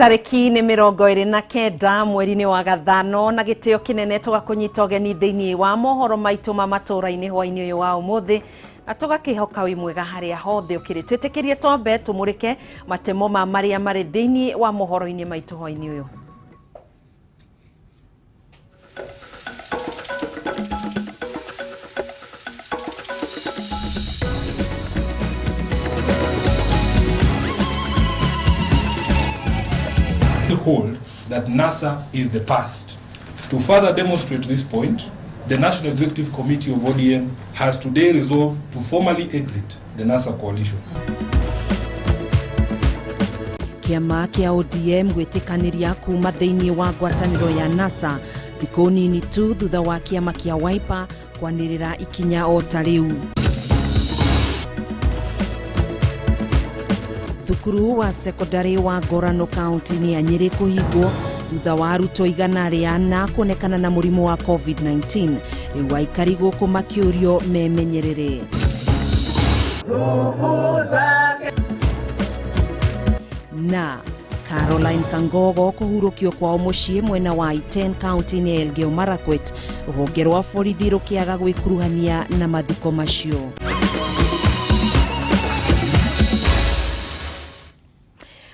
Tarĩki nĩ 29 mweri-inĩ wa gathano na gĩtĩo kĩnene tũgakũnyita ũgeni thĩinĩ wa mohoro maitũ ma matũũra-inĩ hwaĩ-inĩ ũyũ wa ũmũthĩ na tũgakĩhoka wĩ mwega harĩa hothe ũkĩrĩ. Twĩtĩkĩrie twambe tũmũrĩke matemo ma marĩa marĩ thĩinĩ wa mohoro-inĩ maitũ hwaĩ-inĩ ũyũ. Hold that NASA is the past. To further demonstrate this point, the National Executive Committee of ODM has today resolved to formally exit the NASA coalition. Kĩama kĩa ODM gwĩtĩkanĩria kuma thĩinĩ wa ngwatanĩro ya NASA thikũ nini tu thutha wa kĩama kĩa Wiper kwanĩrĩra ikinya o ta rĩu. Thukuru wa sekondari wa Ngorano kaunti-inĩ ya Nyĩrĩ kũhingwo thutha wa arutwo 104 kuonekana na mũrimũ wa COVID-19. Rĩu aikari gũkũ makĩũrio memenyerere. Na Caroline Kangogo kũhurũkio kwao mũciĩ mwena wa Iten kaunti-inĩ ya Elgeyo Marakwet, rũhonge rwa borithi rũkĩaga gwĩkuruhania na mathiko macio.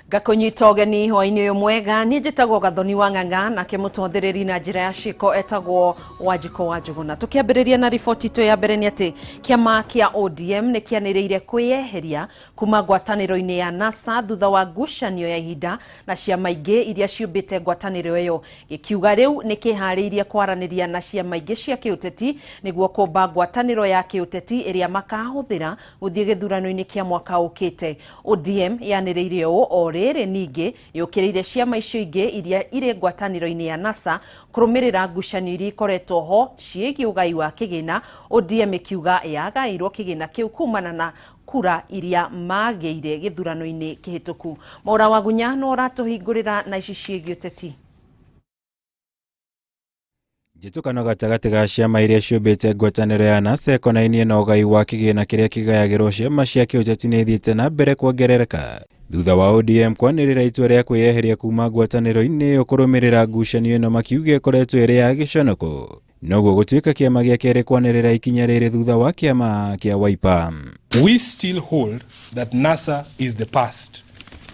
Ngakũnyita ũgeni hwainĩ ũyũ mwega. Niĩ njĩtagwo Gathoni wa Ng'ang'a, nake mũtwathĩrĩri na njĩra ya ciĩko etagwo Wanjikũ wa Njũgũna. Tũkĩambĩrĩria na riboti itũ ya mbere nĩ atĩ kĩama kĩa ODM nĩ kĩanĩrĩire kwĩyeheria kuma ngwatanĩro-inĩ ya NASA thutha wa ngucanio ya ihinda na ciama ingĩ iria ciũmbĩte ngwatanĩro ĩyo, gĩkiuga rĩu nĩ kĩharĩirie kwaranĩria na ciama ingĩ cia kĩũteti nĩguo kũmba ngwatanĩro ya kĩũteti ĩrĩa makahũthĩra gũthiĩ gĩthurano-inĩ kĩa mwaka ũkĩte. ODM yanĩrĩire ũũ o rĩrĩ ningĩ yũkĩrĩire ciama icio ingĩ iria irĩ ngwatanĩro-inĩ ya NASA kũrũmĩrĩra ngucanio iria ikoretwo ho ciĩgiĩ ũgai wa kĩgĩna, ODM ĩkiuga yagaĩirwo kĩgĩna kĩu kumana na kura iria magĩire gĩthurano-inĩ kĩhĩtũku. Mwaura Wagunya no ũratũhingũrĩra na ici ciĩgiĩ ũteti. Njĩtũkano gatagatĩ ga ciama iria ciũmbĩte ngwatanĩro ya NASA ĩkonainie na ũgai wa kĩgĩna kĩrĩa kĩgayagĩrwo ciama cia kĩũteti nĩ ithiĩte na mbere kuongerereka thutha wa ODM kwanĩrĩra itua rĩa kwĩyeheria kuma ngwatanĩro-inĩ ĩyo kũrũmĩrĩra ngucanio ĩno makiuga ĩkoretwo ĩrĩ ya gĩconoko. Noguo gũtuĩka kĩama gĩa kerĩ kwanĩrĩra ikinya rĩrĩ thutha wa kĩama kĩa Wiper. We still hold that NASA is the past.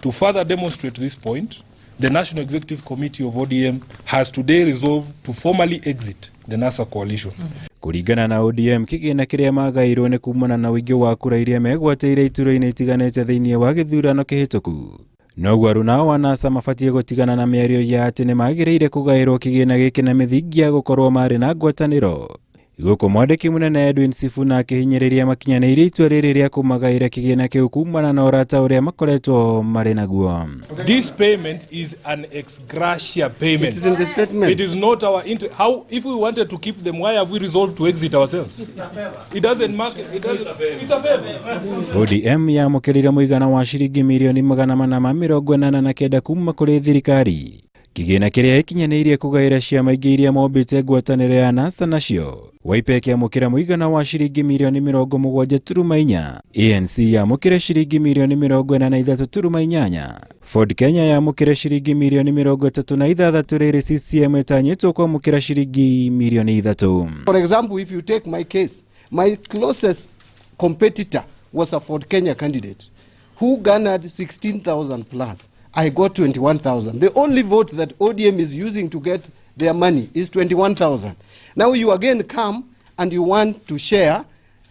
To further demonstrate this point, the National Executive Committee of ODM has today resolved to formally exit the NASA coalition. Kũringana na ODM, kĩgĩna kĩrĩa magaĩirwo nĩ kumana na ũingĩ wa kura iria megwatĩire iturwa-inĩ itiganĩte thĩinĩ wa gĩthurano kĩhĩtũku. Noguo aruna wa NASA mabatiĩ gũtigana na mĩario ya atĩ nĩ magĩrĩire kũgaĩrwo kĩgĩna gĩkĩ na mĩthingi ya gũkorwo marĩ na ngwatanĩro. Gũkũ mwandĩki mũnene Edwin Sifuna akĩhinyĩrĩria makinyanĩirie itua rĩrĩ rĩa kũmagaĩra kĩgĩna kĩu kumana na ũrata ũrĩa makoretwo marĩ naguo. This payment is an ex gratia payment. It is in the statement. It is not our interest. How, if we wanted to keep them, why have we resolved to exit ourselves? It doesn't matter. It doesn't, it's a favor. ODM yamũkĩrire mũigana wa ciringi mirioni 489 kuma kũrĩ thirikari. Kĩgĩna kĩrĩa ĩkinyanĩirie kũgaĩra ciama ingĩ iria mombĩte ngwatanĩro ya NASA nacio. Wiper ĩkĩamũkĩra mũigana wa ciringi mirioni 70.4. ANC yamũkĩre ciringi mirioni 43.8. Ford Kenya yamũkĩre ciringi mirioni 36 rĩrĩ CCM ĩtanyĩtwo kwamũkĩra ciringi mirioni 3. For example, if you take my case, my closest competitor was a Ford Kenya candidate who garnered 16,000 plus. I got 21,000. The only vote that ODM is using to get their money is 21,000. Now you again come and you want to share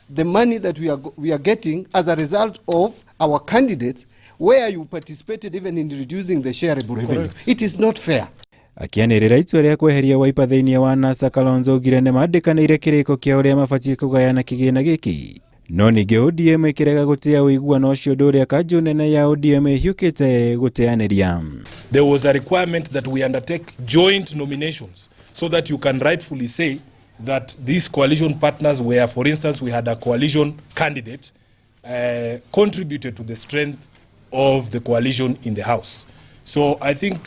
the money that we are getting as a result of our candidates, where you participated even in reducing the shareable revenue. It is not fair. Akĩanĩrĩra itua rĩa kweheria Wiper thĩinĩ wa NASA, Kalonzo augire nĩ mandĩkanĩire kĩrĩko kĩa ũrĩa mabatiĩ kũgayana kĩgĩna gĩkĩ. No ningĩ ODM ĩkĩrega gũtĩa ũiguano ũcio, ũndũ ũrĩa kanjũ nene ya ODM ĩhiũkĩte gũteanĩria. There was a requirement that we undertake joint nominations so that you can rightfully say that these coalition partners, where, for instance, we had a coalition candidate, contributed to the strength of the coalition in the House. So I think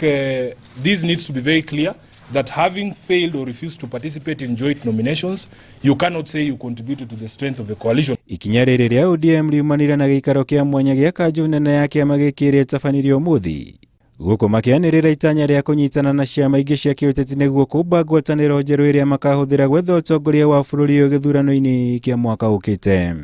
this needs to be very clear that having failed or refused to participate in joint nominations, you cannot say you contributed to the strength of the coalition. Ikinya rĩrĩ rĩa ODM riumanire na gĩikaro kĩa mwanya gĩa kanjũ nene ya kĩama gĩkĩ ĩrĩa ĩtabanirio ũmũthĩ. Gũkũ makĩanĩrĩra itanya rĩa kũnyitana na ciama ingĩ cia kĩũteti nĩguo kũmba ngwatanĩro njerũ ĩrĩa makahũthĩra gwetha ũtongoria wa bũrũri ũyũ gĩthurano-inĩ kĩa mwaka ũkĩte.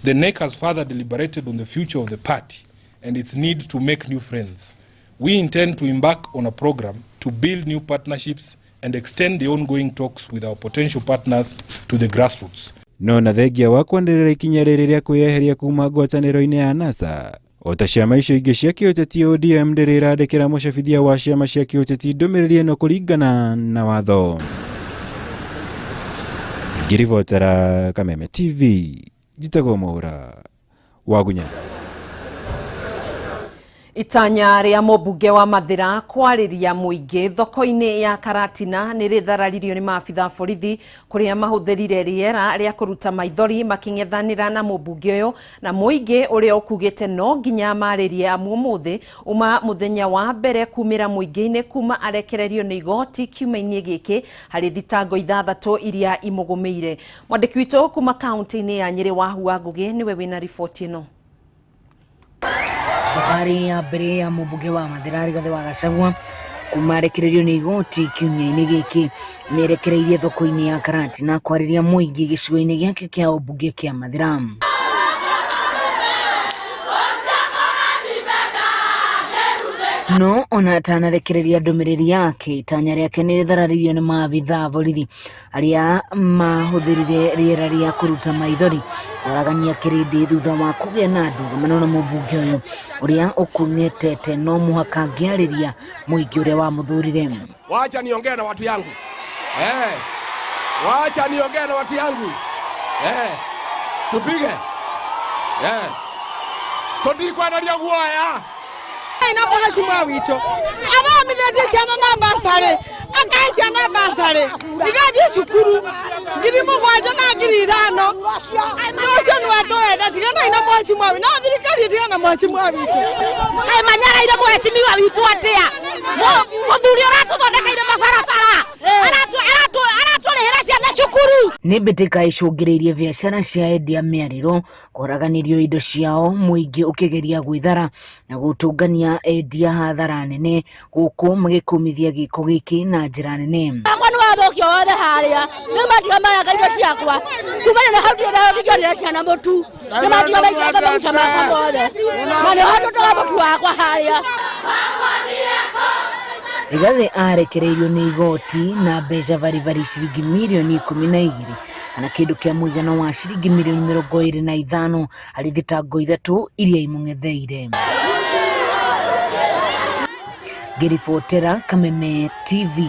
The NEC has further deliberated on the future of the party and its need to make new friends. We intend to embark on a program to build new partnerships and extend the ongoing talks with our potential partners to the grassroots. No na thengia wa kwanĩrĩra ikinya rĩrĩ rĩa kwĩyeheria kuma ngwatanĩro-inĩ ya NASA, ota ciama icio ingĩ cia kĩũteti ODM ndĩrĩ ĩrandĩkĩra mũcabithia wa ciama cia kĩũteti ndũmĩrĩri ĩno kũringana na watho. Ngĩribotera Kameme TV, njĩtagwo Mwaura Wagunya. Itanya rĩa mũmbunge wa Mathĩra kwarĩria mũingĩ thoko-inĩ ya Karatina nĩ rĩthararirio nĩ maabitha borithi kũrĩa mahũthĩrire rĩera rĩa kũruta maithori makĩng'ethanĩra na mũmbunge ũyũ na mũingĩ ũrĩa ũkugĩte no nginya marĩrie amu ũmũthĩ uma mũthenya wa mbere kumĩra mũingĩ-inĩ kuma arekererio nĩ igoti kiumia-inĩ gĩkĩ harĩ thitango 6 iria imũgũmĩire. Mwandĩki witũ kuma kaunti-inĩ ya Nyĩrĩ Wahua Ngũgĩ nĩwe wĩna riboti ĩno. Thabarĩ ya mbere ya mũmbunge wa Mathĩra Rigathĩ wa Gachagua kuma arekererio nĩ igoti kiumia-inĩ gĩkĩ nĩerekereirie thoko-inĩ ya Karatina kwarĩria mũingĩ gĩcigo-inĩ gĩake kĩa ũmbunge kĩa Mathĩra. No ona atanarekereria ndũmĩrĩri yake, itanya rĩake nĩ rĩthararirio nĩ maabitha a borithi arĩa mahũthĩrire rĩera rĩa kũruta maithori kwaragania kĩrĩndĩ thutha wa kũgĩa na ndũgamano na mũmbunge ũyũ ũrĩa ũkũng'etete no mũhaka angĩarĩria mũingĩ ũrĩa wamũthurire. Wacha niongee na watu yangu. Wacha niongee na watu yangu. Tupige. Tondikwandaria guoya. Na mũhecimwa witũ athomithĩtie ciana na basarĩ akahe ciana basarĩ igathiĩ cukuru 7,000 na 5,000 ũcio nĩwe tũrenda. Tiganai na mũhecimwa witũ, no thirikari ĩtigane na mũhecimwa witũ. Kaĩ manyaraire mũhecimiwa witũ atĩa? Mũthuri ũratũthondekeire mabarabara, aratũrĩhĩra ciana cukuru. Nĩ mbĩtĩka icũngĩrĩirie biacara cia endia mĩarĩro kũraganĩrio indo ciao mũingĩ ũkĩgeria gwĩthara na gũtũngania endia hathara nene gũkũ magĩkũmithia gĩko gĩkĩ na njĩra nene. Akwa nĩ wathũkio wothe harĩa nĩ matiga maranga indo ciakwa kumana na hau ndĩrona ciana mũtu nĩ matiga maitanga maguta makwa mothe na nĩho ndutaga mũtu wakwa harĩa. Rigathĩ arekereirio nĩ igoti na mbeca baribari ciringi mirioni 12 kana kĩndũ kĩa mũigana wa ciringi mirioni 25 harĩ thitango 3 iria imũng'etheire. Ngĩribotera Kameme TV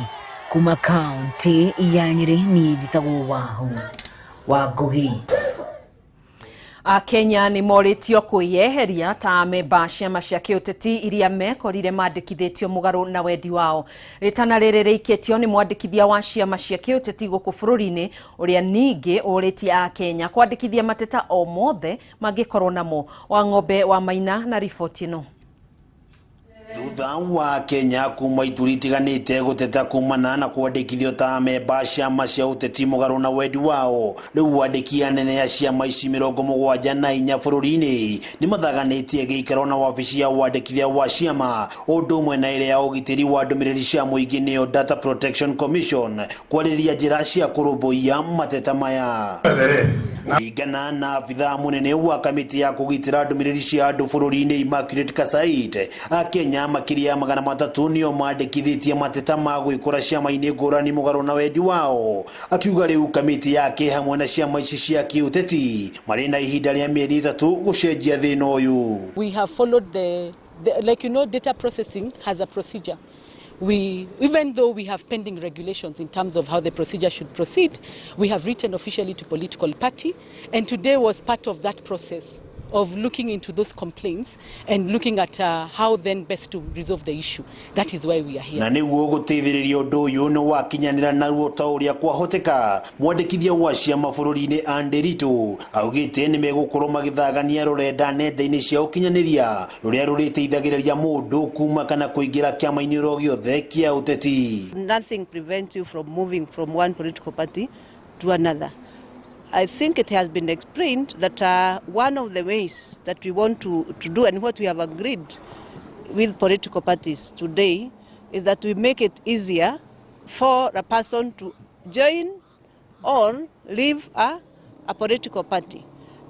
kuma kaunti ya Nyĩrĩ, niĩ njĩtagwo Wahu wa Ngũgĩ. Akenya nĩ morĩtio kwĩyeheria ta amemba ciama cia kĩũteti iria mekorire mandĩkithĩtio mũgarũ na wendi wao. Rĩtana rĩrĩ rĩikĩtio nĩ mwandĩkithia wa ciama cia kĩũteti gũkũ bũrũri-inĩ ũrĩa ningĩ ũrĩtie Akenya kwandĩkithia mateta o mothe mangĩkorwo namo. Wang'ombe wa Maina na riboti ĩno. Thutha wa Kenya kuma ituri itiganĩte gũteta kumana na kwandĩkithio ta amemba ciama cia ũteti mũgarũ na wendi wao, rĩu andĩki anene a ciama ici 74 bũrũri-inĩ nĩ mathaganĩtie gĩikaro na wabici ya wandĩkithia wa ciama ũndũ ũmwe na ĩrĩa ya ũgitĩri wa ndũmĩrĩri cia mũingĩ nĩyo Data Protection Commission kwarĩrĩria njĩra cia kũrũmbũiya mateta maya. Kũringana na abithaa mũnene wa kamĩtĩ ya kũgitĩra ndũmĩrĩri cia andũ bũrũri-inĩ Immaculate Kasait, Akenya makĩria ya 300 nĩo mandĩkithĩtie mateta ma gwĩkora ciama-inĩ ngũrani mũgarũ na wendi wao. Akiuga rĩu kamĩtĩ yake hamwe na ciama ici cia kĩũteti marĩ na ihinda rĩa mĩeri 3 gũcenjia thĩna ũyũ. We have followed the like you know, data processing has a procedure. We, even though we have pending regulations in terms of how the procedure should proceed, we have written officially to political party, and today was part of that process of looking into those complaints and looking at how then best to resolve the issue. That is why we are here. Na nĩguo gũteithĩrĩria ũndũ ũyũ nĩ wakinyanĩra naruo ta ũrĩa kwahoteka, mwandĩkithia wa ciama bũrũri-inĩ Andy Ritu augĩte nĩ megũkorwo magĩthagania rũrenda nenda-inĩ cia ũkinyanĩria rũrĩa rũrĩteithagĩrĩria mũndũ kuma kana kũingĩra kĩama-inĩ oro gĩothe kĩa ũteti. Nothing prevents you from moving from one political party to another. I think it has been explained that one of the ways that we want to do and what we have agreed with political parties today is that we make it easier for a person to join or leave a political party.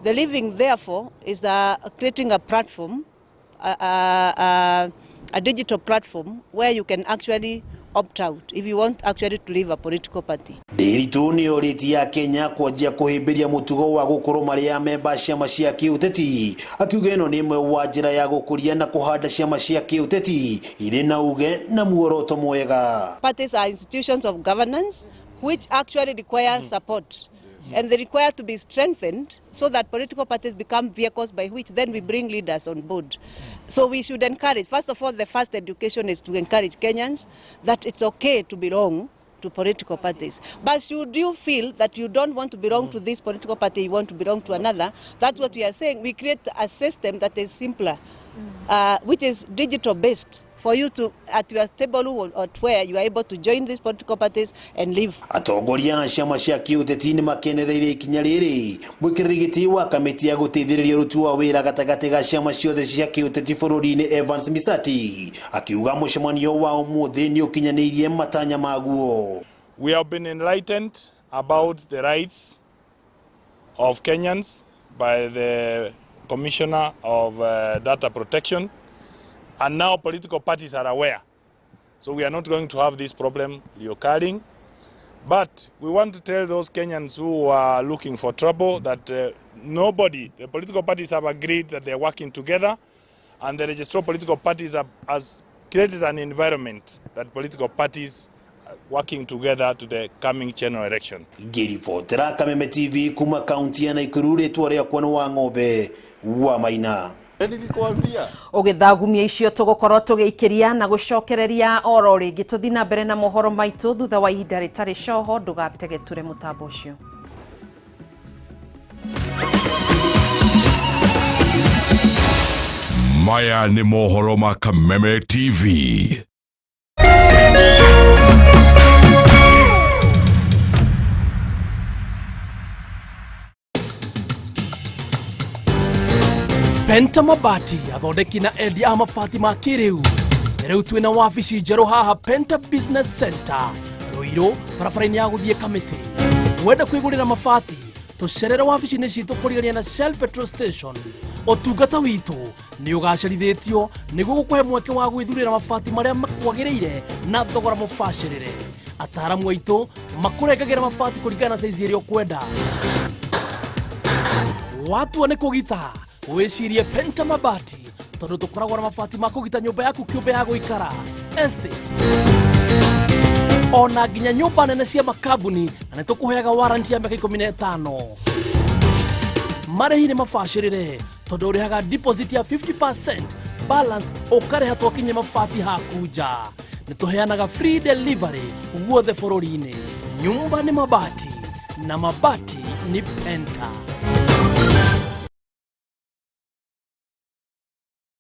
The leaving, therefore, is creating a platform, a digital platform where you can actually opt out if you want actually to leave a political party. Ndiritu ni oriti ya Kenya kwanjia kuhimbiria mutugo wa gukorwo mari amemba ciama cia kiuteti akiuga ino ni imwe wa njira ya gukuria na kuhanda ciama cia kiuteti iri na uge na muoroto mwega. Parties are institutions of governance which actually require support. And they require to be strengthened so that political parties become vehicles by which then we bring leaders on board. So we should encourage, first of all, the first education is to encourage Kenyans that it's okay to belong to political parties. But should you feel that you don't want to belong to this political party, you want to belong to another, that's what we are saying. We create a system that is simpler, which is digital based, for you to, at your table or where you are able to join these political parties and leave. Atongoria a ciama cia kiuteti ni makenereire ikinya riri mwikiriri giti wa kamiti ya guteithiriria uruti wa wira gatagati ga ciama ciothe cia kiuteti bururi-ini Evans Misati akiuga mucemanio wa umuthi ni ukinyaniirie matanya maguo. We have been enlightened about the rights of Kenyans by the Commissioner of Data Protection. And now political parties are aware. So we are not going to have this problem reoccurring. But we want to tell those Kenyans who are looking for trouble that nobody, the political parties have agreed that they are working together, and the registrar of political parties has created an environment that political parties are working together to the coming general election. Ngĩribotera Kameme TV kuma kaunti ya Nakuru rĩtwa rĩakwa nĩ wa Ng'ombe wa Maina. Ũgĩthagumia icio tũgũkorwo tũgĩikĩria na gũcokereria oro rĩngĩ tũthiĩ na mbere na mohoro maitũ thutha wa ihinda rĩtarĩ coho ndũgategeture mũtambo ũcio. Maya nĩ mohoro ma Kameme TV. Penta Mabati athondeki na endia a mabati ma kĩrĩu. Rĩu twĩna wabici njerũ haha Penta Business Center Ruiru barabara-inĩ ya gũthiĩ Kamĩtĩ. Wenda kwĩgũrĩra mabati tũcerere wabici-inĩ citũ kũrigania na Shell Petrol Station. Ũtungata witũ nĩ ũgacerithĩtio nĩguo gũkũhe mweke wa gwĩthurĩra mabati marĩa makwagĩrĩire na thogora mũbacĩrĩre. Ataaramu aitũ makũrengagĩra mabati kũringana na saizi ĩrĩa ũkwenda. Watua nĩ kũgita wĩcirie Penta Mabati tondũ tũkoragwo na mabati ma kũgita nyũmba yaku kĩũmbe ya gũikara estates ona nginya nyũmba nene cia makambuni, na nĩ tũkũheaga warranty ya mĩaka 15. Marĩhi nĩ mabacĩrĩre tondũ ũrĩhaga deposit ya 50%, balance ũkarĩha twakinyia mabati haku nja. Nĩ tũheanaga free delivery guothe bũrũri-inĩ. Nyumba nĩ mabati na mabati ni Penta.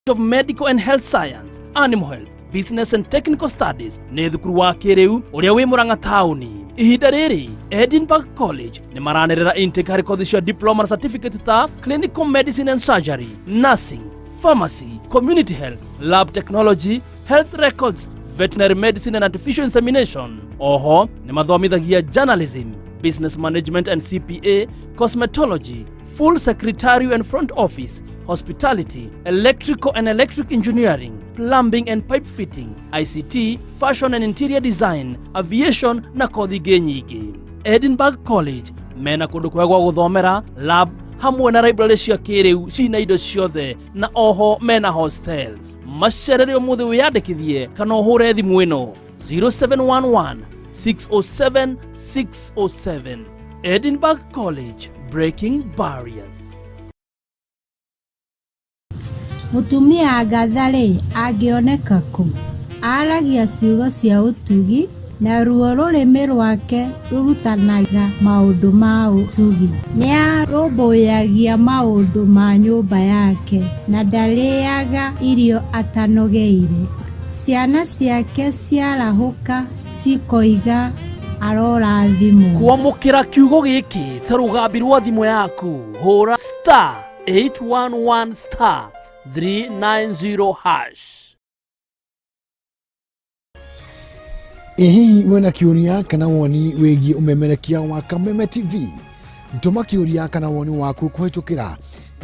Of Medical and Health Science, Animal Health, Business and Technical Studies nĩ thukuru wa kĩrĩu ũrĩa wĩ Murang'a taũni. Ihinda rĩrĩ Edinburgh College nĩ maranĩrĩra intake harĩ kothi cia diploma na certificate ta Clinical Medicine and Surgery, Nursing, Pharmacy, Community Health, Lab Technology, Health Records, Veterinary Medicine and Artificial Insemination. Oho nĩ mathomithagia Journalism, Business Management and CPA, Cosmetology, Full Secretarial and Front Office, Hospitality, Electrical and Electric Engineering, Plumbing and Pipe Fitting, ICT, Fashion and Interior Design, Aviation na kothi ingĩ nyingĩ. Edinburgh College mena kũndũ kwega gwa gũthomera, lab hamwe na library cia kĩrĩu cina indo ciothe na oho mena hostels. Macerere ũmũthĩ wĩyandĩkithie kana ũhũre thimũ ĩno 0711 607 607. Edinburgh College, breaking barriers. Mũtumia Agatha-rĩ, angĩoneka kũ? Aaragia ciugo cia ũtugi, na ruo rũrĩmĩ rwake rũrutanaga maũndũ ma ũtugi. Nĩarũmbũyagia maũndũ ma nyũmba yake, na ndarĩaga irio atanogeire. Ciana ciake ciarahũka cikoiga arorathimwo. Kwamũkĩra kiugo gĩkĩ ta rũgambi rwa thimũ yaku, hũra star 811 star 390 hash. Ĩ hihi wĩna kĩũria kana woni wĩgiĩ ũmemerekia wa Kameme TV? Tũma kĩũria kana woni waku kũhĩtũkĩra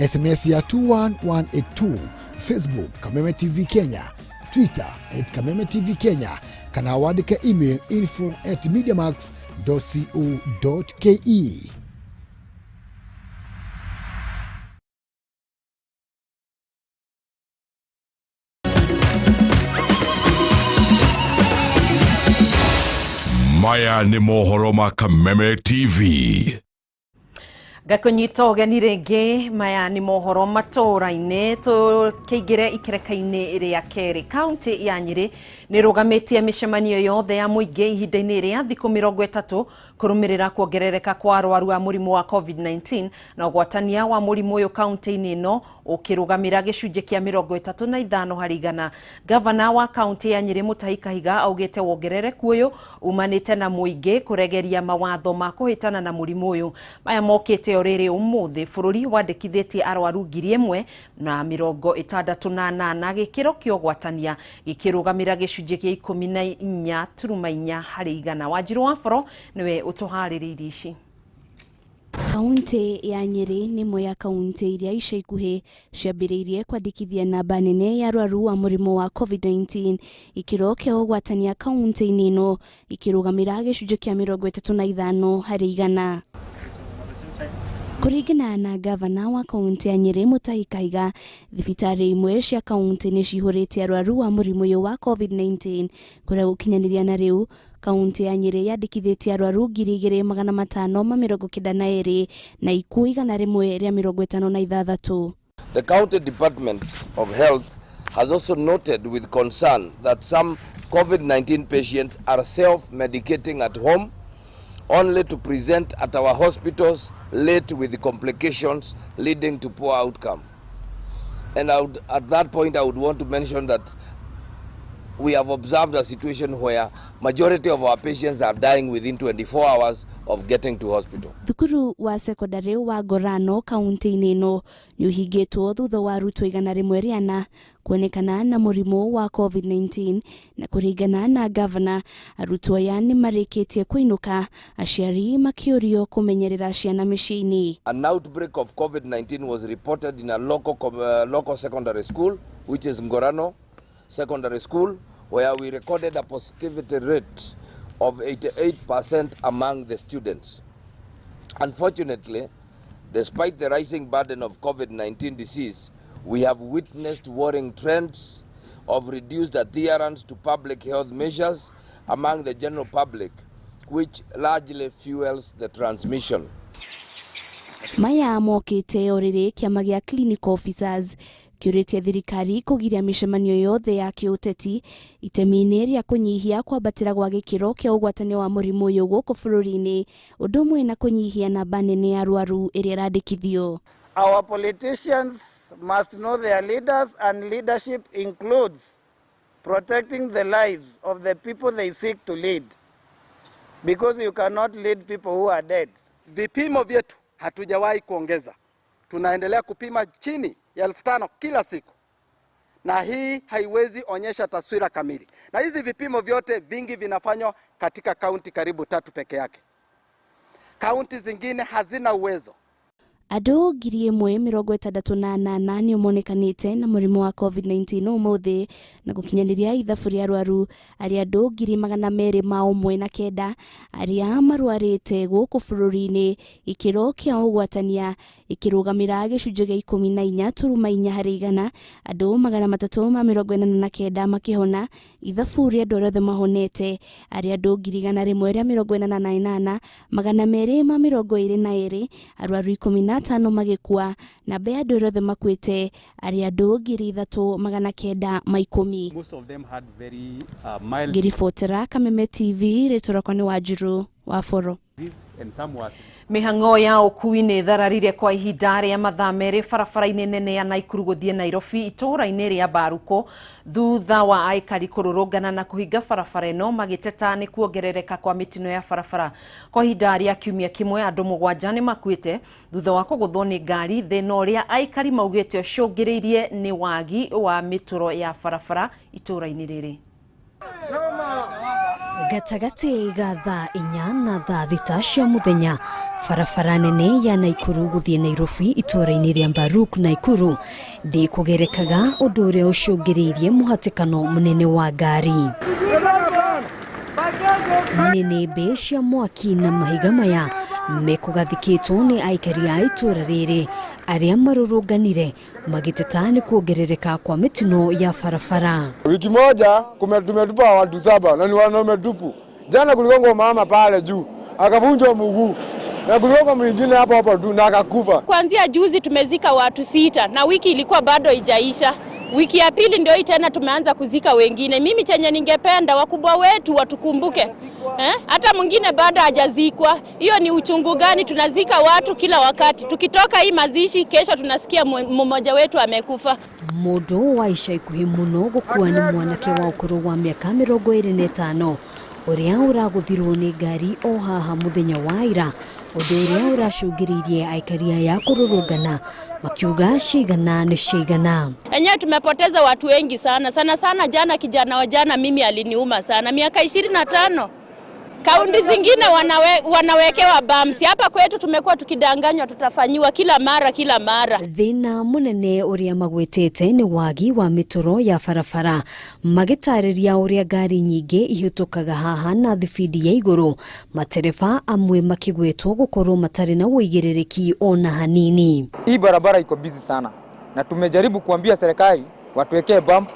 SMS ya 21182, Facebook Kameme TV Kenya, Twitter @Kameme TV Kenya, kana wandĩke email info@mediamax.co.ke. Maya nĩ mohoro ma Kameme TV. Ngakũnyita ũgeni rĩngĩ, maya nĩ mohoro matũũra-inĩ. Tũkĩingĩre ikereka-inĩ rĩa kerĩ. Kaunti ya Nyĩrĩ nĩ ĩrũgamĩtie mĩcemanio yothe ya mũingĩ ihinda-inĩ rĩa thikũ 30 kũrũmĩrĩra kuongerereka kwa arwaru a mũrimũ wa COVID-19 na ũgwatania wa mũrimũ ũyũ kaunti-inĩ ĩno ũkĩrũgamĩra gĩcunjĩ kĩa 35 harĩ igana. Gavana wa kaunti ya Nyĩrĩ Mutahi Kahiga augĩte wongerereku ũyũ umanĩte na mũingĩ kũregeria mawatho ma kũhĩtana na mũrimũ ũyũ. Maya mokĩte o rĩrĩ ũmũthĩ bũrũri wandĩkithĩtie arwaru 1068 gĩkĩro kĩa ũgwatania gĩkĩrũgamĩra gĩcunjĩ kĩa 14.4 harĩ igana. Wanjirũ wa Boro nĩwe ũtũharĩrĩirie ici. Kaunti ya Nyĩrĩ nĩ ĩmwe ya kaunti iria ica ikuhĩ ciambĩrĩirie kwandĩkithia namba nene ya arwaru a mũrimũ wa COVID-19. Gĩkĩro kĩa ũgwatania kaunti-inĩ ĩno gĩkĩrũgamĩra gĩcunjĩ kĩa 35 harĩ igana. Kũringana na gavana wa kaunti ya Nyĩrĩ Mutahi Kahiga, thibitarĩ imwe cia kaunti nĩ cihũrĩte arwaru a mũrimũ ũyũ wa COVID-19 kũrĩa gũkinyanĩria na rĩu kaunti ya Nyĩrĩ yandĩkithĩtie arwaru 2592 na ikuũ 156. The County Department of Health has also noted with concern that some COVID-19 patients are self-medicating at home only to present at our hospitals late with complications leading to poor outcome. And at that point, I would want to mention that we have observed a situation where majority of our patients are dying within 24 hours of getting to hospital. Thukuru wa sekondari wa Ngorano kaunti-inĩ ĩno nĩ ũhingĩtwo thutha wa arutwo 104 kuonekana na mũrimũ wa COVID-19 na kũringana na gavana arutwo aya nĩ marĩkĩtie kũinũka, aciari makĩũrio kũmenyerera ciana mĩciĩ-inĩ. An outbreak of COVID-19 was reported in a local secondary school, which is Ngorano Secondary School, where we recorded a positivity rate of 88% among the students. Unfortunately, despite the rising burden of COVID-19 disease, we have witnessed worrying trends of reduced adherence to public health measures among the general public, which largely fuels the transmission. Maya mokĩte o rĩrĩ kĩama gĩa clinical officers kĩũrĩtie thirikari kũgiria mĩcemanio yothe ya kĩũteti itemi-inĩ rĩa kũnyihia kwambatĩra gwa gĩkĩro kĩa ũgwatania wa mũrimũ ũyũ gũkũ bũrũri-inĩ, ũndũ ũmwe na kũnyihia namba nene ya arwaru ĩrĩa ĩrandĩkithio. Our politicians must know their leaders, and leadership includes protecting the lives of the people they seek to lead, because you cannot lead people who are dead. Vipimo vyetu hatujawahi kuongeza, tunaendelea kupima chini ya 5,000 kila siku, na hii haiwezi onyesha taswira kamili. Na hizi vipimo vyote vingi vinafanywa katika kaunti karibu 3 peke yake. Kaunti zingine hazina uwezo. Andũ 1068 nĩ monekanĩte na mũrimũ wa COVID-19 ũmũthĩ na gũkinyanĩria ithabu rĩa arwaru arĩa andũ 219 arĩa marwarĩte gũkũ bũrũri-inĩ, gĩkĩro kĩa ũgwatania gĩkĩrũgamĩra gĩcunjĩ gĩa 14.4 harĩ igana, andũ 389 makĩhona, ithabu rĩa andũ arĩa othe mahonete arĩa andũ 1,188 222, arwaru 15 magĩkua, namba ya andũ othe makuĩte arĩa andũ 3,910. Most of them had very mild Ngĩribotera Kameme TV, rĩtwa rĩakwa nĩ Wanjirũ wa Boro. Mĩhang'o ya ũkui nĩ ĩthararire kwa ihinda rĩa mathaa 2 barabara-inĩ nene ya Naikuru gũthiĩ Nairobi itũũra-inĩ rĩa Mbaruko thutha wa aikari kũrũrũngana na kũhinga barabara ĩno magĩteta nĩ kuongerereka kwa mĩtino ya barabara. Kwa ihinda rĩa kiumia kĩmwe andũ 7 nĩ makuĩte thutha wa kũgũthwo nĩ ngari, thĩna ũrĩa aikari maugĩte ũcũngĩrĩirie nĩ wagi wa mĩtũro ya barabara itũũra-inĩ rĩrĩ. Gatagatĩ ga thaa 4 na thaa 6 cia mũthenya, barabara nene ya Naikuru gũthiĩ Nairobi itũũra-inĩ rĩa Mbaruk Naikuru ndĩkũgerekaga, ũndũ ũrĩa ũcũngĩrĩirie mũhatĩkano mũnene wa ngari. Nĩnĩmbĩ cia mwaki na mahiga maya mekũgathĩkĩtwo nĩ aikari a itũũra rĩrĩ arĩa marũrũnganire magĩteta nĩ kuongerereka kwa mĩtino ya barabara. Wiki moja tumetupa watu 7 na ni wanaume tupu. Jana kuligongwa mama pale juu akavunjwa mguu na kuligongwa mwingine hapo hapo tu na akakufa. Kuanzia juzi tumezika watu 6 na wiki ilikuwa bado haijaisha. Wiki ya pili ndio hii tena tumeanza kuzika wengine. Mimi chenye ningependa wakubwa wetu watukumbuke. Hata mwingine bado hajazikwa. Hiyo ni uchungu gani? Tunazika watu kila wakati. Tukitoka hii mazishi kesho tunasikia mmoja wetu amekufa. Mũndũ wa ica ikuhĩ mũno gũkua nĩ mwanake wa ũkũrũ wa mĩaka 25 ũrĩa ũragũthirwo nĩ ngari o haha mũthenya wa ira, ũndũ ũrĩa ũracũngĩrĩirie aikari aya kũrũrũngana makiuga cigana nĩ cigana. Enyewe tumepoteza watu wengi sana sana sana. Jana kijana wa jana mimi aliniuma sana, miaka 25. Kaunti zingine wanawekewa bumps. Hapa kwetu tumekuwa tukidanganywa tutafanyiwa kila mara kila mara. Thĩna mũnene ũrĩa magwetete nĩ wagi wa mĩtoro ya barabara, magĩtarĩria ũrĩa ngari nyingĩ ihĩtũkaga haha na thibindi ya igũrũ, matereba amwe makĩgwetwo gũkorwo matarĩ na ũigĩrĩrĩki ona hanini. Hii barabara iko busy sana na tumejaribu kuambia serikali watuwekee bump,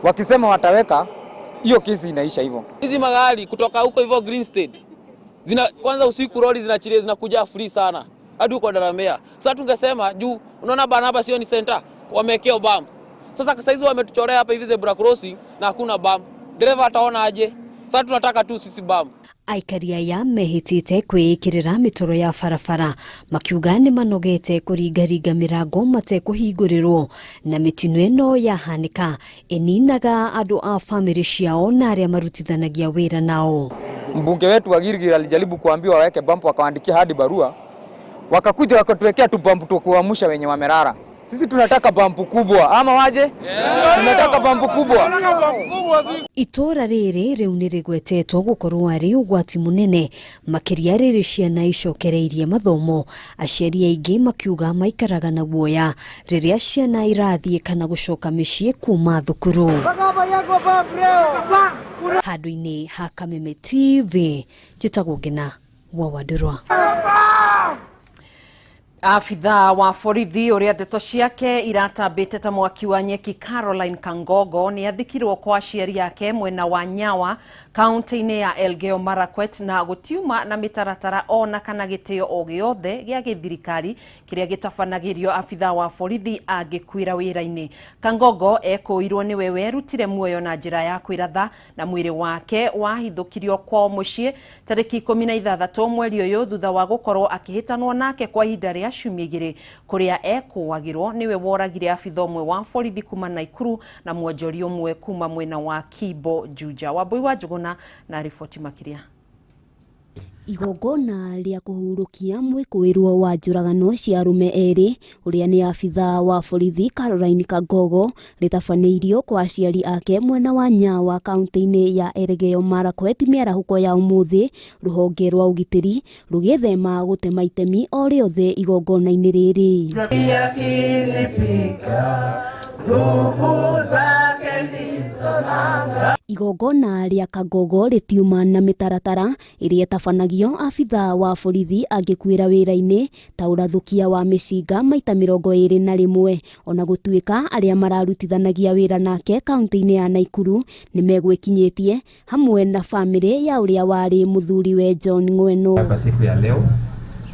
wakisema wataweka hiyo kesi inaisha hivyo. Hizi magari kutoka huko hivyo Green State zina kwanza usiku lori zinachilia zinakuja free sana hadi huko Daramea. Sasa tungesema juu unaona Barnaba sio ni center wamekeo bump. Sasa sasa hizo wametuchorea hapa hivi zebra crossing na hakuna bump. Dereva ataona aje? Sasa tunataka tu sisi bump. Aikari aya mehĩtĩte kwĩĩkĩrĩra mĩtoro ya barabara makiuga nĩ manogete kũringaringa mĩrango matekũhingũrĩrwo, na mĩtino ĩno yahanĩka ĩninaga andũ a famĩlĩ ciao na arĩa marutithanagia wĩra nao. Mbunge wetu wa Gilgil alijaribu kuambiwa waweke bump, wakaandikia hadi barua, wakakuja wakatuwekea tu bump tu kuamsha wenye wamelala. Sisi tunataka bampu kubwa ama waje? Yeah. Tunataka bampu kubwa. Itũũra rĩrĩ rĩu nĩ rĩgwetetwo gũkorwo arĩ ũgwati mũnene makĩria rĩrĩ ciana icokereirie mathomo, aciari aingĩ makiuga maikaraga na guoya rĩrĩa ciana irathiĩ kana gũcoka mĩciĩ kuma thukuru. Handũ-inĩ ha Kameme TV, njĩtagwo Ngina wa Wandũrwa. Afitha wa borithi ũrĩa ndeto ciake iratambĩte ta mwaki wa nyeki Caroline Kangogo nĩ athikirwo kwa aciari ake mwena wa Nyawa kaunti-inĩ ya Elgeyo Marakwet, na gũtiuma na mĩtaratara ona kana gĩtĩo o gĩothe gĩa gĩthirikari kĩrĩa gĩtabanagĩrio afitha wa borithi angĩkuĩra wĩra-inĩ. Kangogo ekũirwo nĩwe werutire muoyo na njĩra ya kwĩratha, na mwĩrĩ wake wahithũkirio kwao mũciĩ tarĩki 16 mweri ũyũ thutha wa gũkorwo akĩhĩtanwo nake kwa ihinda rĩa ciumia 2 kũrĩa ekũagirwo nĩwe woragire afitha ũmwe wa borithi kuma Naikuru na mwonjoria ũmwe kuma mwena wa Kibo Juja. Wambui wa Njũgũna na riboti makĩria. Igongona rĩa kũhurũkia mwĩkũĩrwo wa njũragano cia arũme erĩ ũrĩa nĩ abithaa wa borithi Caroline Kangogo rĩtabanĩirio kwa aciari ake mwena wa Nyawa kaunti-inĩ ya Elgeyo Marakwet mĩarahũko ya ũmũthĩ, rũhonge rwa ũgitĩri rũgĩthema gũtema itemi o rĩothe igongona-inĩ rĩrĩ. Igongona rĩa Kangogo rĩtiuma na mĩtaratara ĩrĩa ĩtabanagio abithaa wa borithi angĩkuĩra wĩra-inĩ ta ũrathũkia wa mĩcinga maita 21, ona gũtuĩka arĩa mararutithanagia wĩra nake kaunti-inĩ ya Naikuru nĩmegwĩkinyĩtie hamwe na famĩlĩ ya ũrĩa warĩ mũthuriwe John Ng'weno. Siku ya leo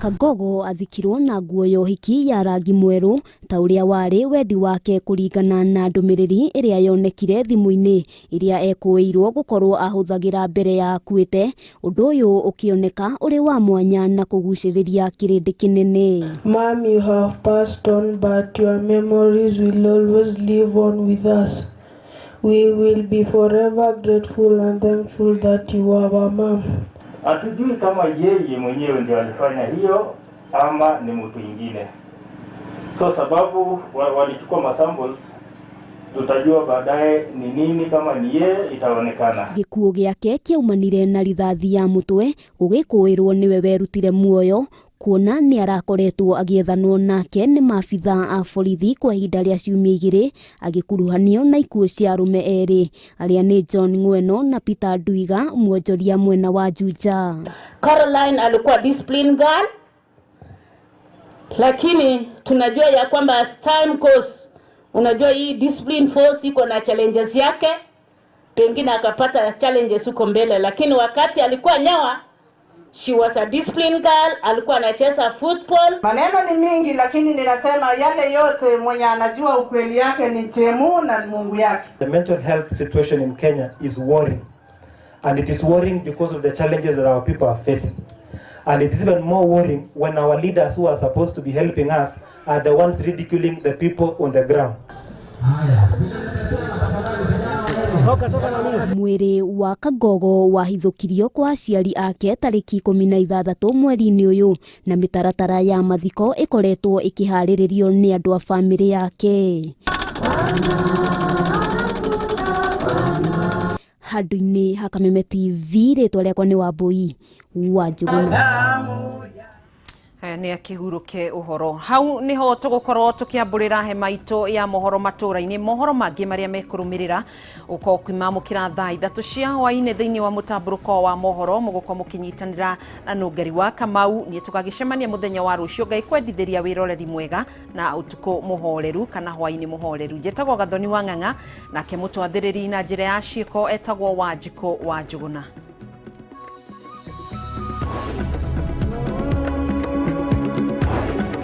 Kangogo athikirwo na nguo ya ũhiki ya rangi mwerũ ta ũrĩa warĩ wendi wake kũringana na ndũmĩrĩri ĩrĩa yonekire thimũ-inĩ ĩrĩa ekũĩirwo gũkorwo ahũthagĩra mbere ya akuĩte, ũndũ ũyũ ũkĩoneka ũrĩ wa mwanya na kũgucĩrĩria kĩrĩndĩ kĩnene. Mom, you have passed on, but your memories will always live on with us. We will be forever grateful and thankful that you are our mom. Hatujui kama yeye mwenyewe ndio alifanya hiyo ama ni mtu mwingine. So sababu walichukua masamples Tutajua baadaye ni nini, kama ni yeye itaonekana. Gĩkuũ gĩake kĩaumanire na rithathi ya mũtwe gũgĩkũĩrwo nĩwe werutire muoyo kuona nĩ arakoretwo agĩethanwo nake nĩ maabithaa a borithi kwa ihinda rĩa ciumia 2 agĩkuruhanio na ikuũ cia arũme erĩ arĩa nĩ John Ng'weno na Peter Nduiga mwonjoria mwena wa Juja. Caroline alikuwa discipline girl, lakini tunajua ya kwamba as time goes, unajua hii discipline force iko na challenges yake, pengine akapata challenges huko mbele, lakini wakati alikuwa Nyawa, she was a discipline girl, alikuwa anacheza football. Maneno ni mingi, lakini ninasema yale yote mwenye anajua ukweli yake ni Chemu na Mungu yake. The mental health situation in Kenya is worrying, and it is worrying because of the challenges that our people are facing. And it is even more worrying when our leaders who are supposed to be helping us are the ones ridiculing the people on the ground. Mwĩrĩ wa Kangogo wahithũkirio kwa aciari ake tarĩki 16 mweri-inĩ ũyũ na mĩtaratara ya mathiko ĩkoretwo ĩkĩharĩrĩrio nĩ andũ a bamĩrĩ yake. Handũ-inĩ ha Kameme TV, rĩtwa rĩakwa nĩ Wambui wa Njũgũna. Haya nä akĩhurũke ũhoro hau nĩho tũgũkorwo tũkĩambũrĩra hema itũ ya mohoro matũra-inĩ. Mohoro mangĩ marĩa mekũrũmĩrĩra ũkorwo kwĩmamũkĩra thaa 3 cia hwaĩ-inĩ thĩinĩ wa mũtambũrũko wa mohoro mũgũkorwo mũkĩnyitanĩra na Nũngari wa Kamau. Niĩ tũgagĩcemania mũthenya wa rũciũ. Ngai kwendithĩria wĩroreri mwega na ũtukũ mũhoreru kana hwaĩ-inĩ mũhoreru. Njĩtagwo Gathoni wa Ng'ang'a, nake mũtwathĩrĩri na njĩra ya ciĩko etagwo Wanjikũ wa Njũgũna.